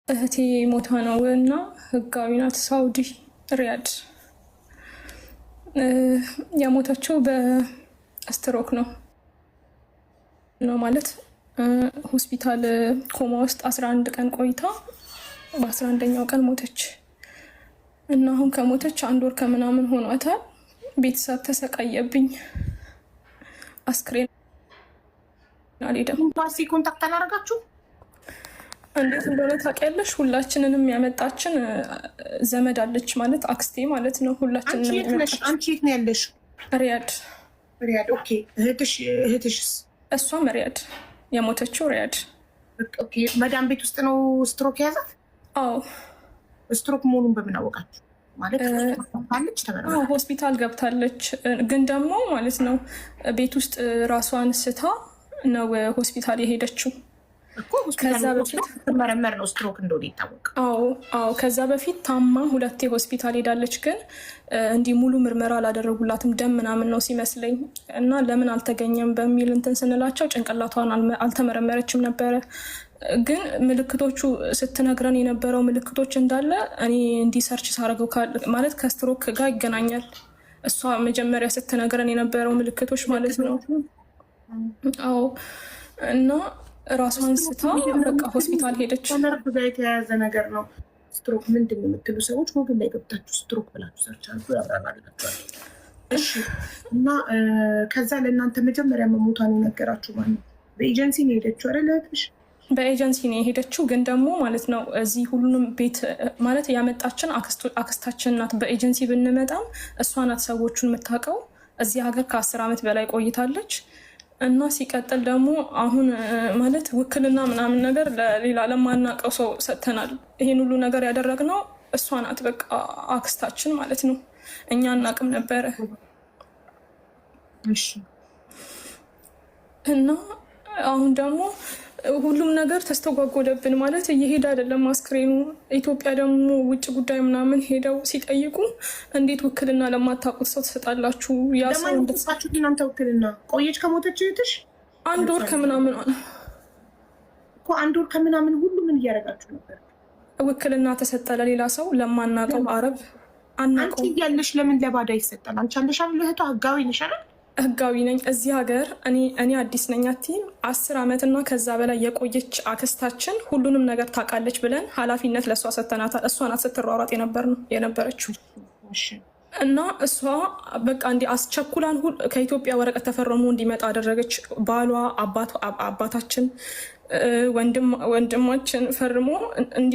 እህቴ ሞታ ነው እና ህጋዊ ናት። ሳውዲ ሪያድ። የሞተችው በስትሮክ ነው ማለት ሆስፒታል ኮማ ውስጥ 11 ቀን ቆይታ በ11ኛው ቀን ሞተች እና አሁን ከሞተች አንድ ወር ከምናምን ሆኗታል። ቤተሰብ ተሰቃየብኝ። አስክሬን አልሄደም። ኤምባሲ contact አላደረጋችሁ? እንዴት እንደሆነ ታውቂያለሽ? ሁላችንንም ያመጣችን ዘመድ አለች ማለት አክስቴ ማለት ነው። ሁላችንንም ያመጣችን። አንቺ የት ነው ያለሽ? ሪያድ። ሪያድ። Okay። እህትሽስ? እሷም ሪያድ፣ የሞተችው ሪያድ። Okay። መዳም ቤት ውስጥ ነው ስትሮክ የያዛት? አዎ። ስትሮክ መሆኑን በምን አወቃችሁ? ማለት ገብታለች? ሆስፒታል ገብታለች። ግን ደግሞ ማለት ነው ቤት ውስጥ ራሷን ስታ ነው ሆስፒታል የሄደችው። ከዛ በፊት መረመር ነው ስትሮክ እንደሆነ ይታወቅ። አዎ አዎ። ከዛ በፊት ታማ ሁለቴ ሆስፒታል ሄዳለች። ግን እንዲህ ሙሉ ምርመራ አላደረጉላትም። ደም ምናምን ነው ሲመስለኝ እና ለምን አልተገኘም በሚል እንትን ስንላቸው ጭንቅላቷን አልተመረመረችም ነበረ። ግን ምልክቶቹ ስትነግረን የነበረው ምልክቶች እንዳለ እኔ እንዲህ search ሳደርገው ማለት ከስትሮክ ጋር ይገናኛል። እሷ መጀመሪያ ስትነግረን የነበረው ምልክቶች ማለት ነው። አዎ፣ እና ራሷን ስታ በቃ ሆስፒታል ሄደች። ከነርቭ ጋር የተያያዘ ነገር ነው። ስትሮክ ምንድን ነው የምትሉ ሰዎች ጎግል ላይ ገብታችሁ ስትሮክ ብላችሁ search አድርጉ፣ ያብራራላችኋል። እሺ፣ እና ከዛ ለእናንተ መጀመሪያ መሞቷን የነገራችሁ ማለት ነው? በኤጀንሲ ነው የሄደችው አይደል እህትሽ? በኤጀንሲ ነው የሄደችው። ግን ደግሞ ማለት ነው እዚህ ሁሉንም ቤት ማለት ያመጣችን አክስታችን ናት። በኤጀንሲ ብንመጣም እሷ ናት ሰዎቹን የምታውቀው። እዚህ ሀገር ከ10 ዓመት በላይ ቆይታለች። እና ሲቀጥል ደግሞ አሁን ማለት ውክልና ምናምን ነገር ለሌላ ለማናውቀው ሰው ሰጥተናል። ይሄን ሁሉ ነገር ያደረግነው እሷ ናት፣ በቃ አክስታችን ማለት ነው። እኛ አናውቅም ነበረ። እና አሁን ደግሞ ሁሉም ነገር ተስተጓጎለብን። ማለት እየሄደ አይደለም አስክሬኑ። ኢትዮጵያ ደግሞ ውጭ ጉዳይ ምናምን ሄደው ሲጠይቁ እንዴት ውክልና ለማታውቁት ሰው ትሰጣላችሁ? ያ ሰው እናንተ ውክልና ቆየች ከሞተች እህትሽ? አንድ ወር ከምናምን ሆነ። እኮ። አንድ ወር ከምናምን ሁሉ ምን እያደረጋችሁ ነበር? ውክልና ተሰጠ ለሌላ ሰው፣ ለማናውቀው አረብ። አናውቀው። አንቺ እያለሽ ለምን ለባዳ ይሰጣል? አንቺ አለሽ አይደል? እህቷ ህጋዊ ነሽ አይደል? ህጋዊ ነኝ። እዚህ ሀገር እኔ አዲስ ነኝ አትይም። 10 ዓመት እና ከዛ በላይ የቆየች አክስታችን ሁሉንም ነገር ታውቃለች ብለን ኃላፊነት ለእሷ ሰተናታል። እሷ ናት ስትሯሯጥ የነበር ነው የነበረችው። እና እሷ በቃ እንዲህ አስቸኩላን ከኢትዮጵያ ወረቀት ተፈርሞ እንዲመጣ አደረገች። ባሏ፣ አባታችን፣ ወንድማችን ፈርሞ እንዲ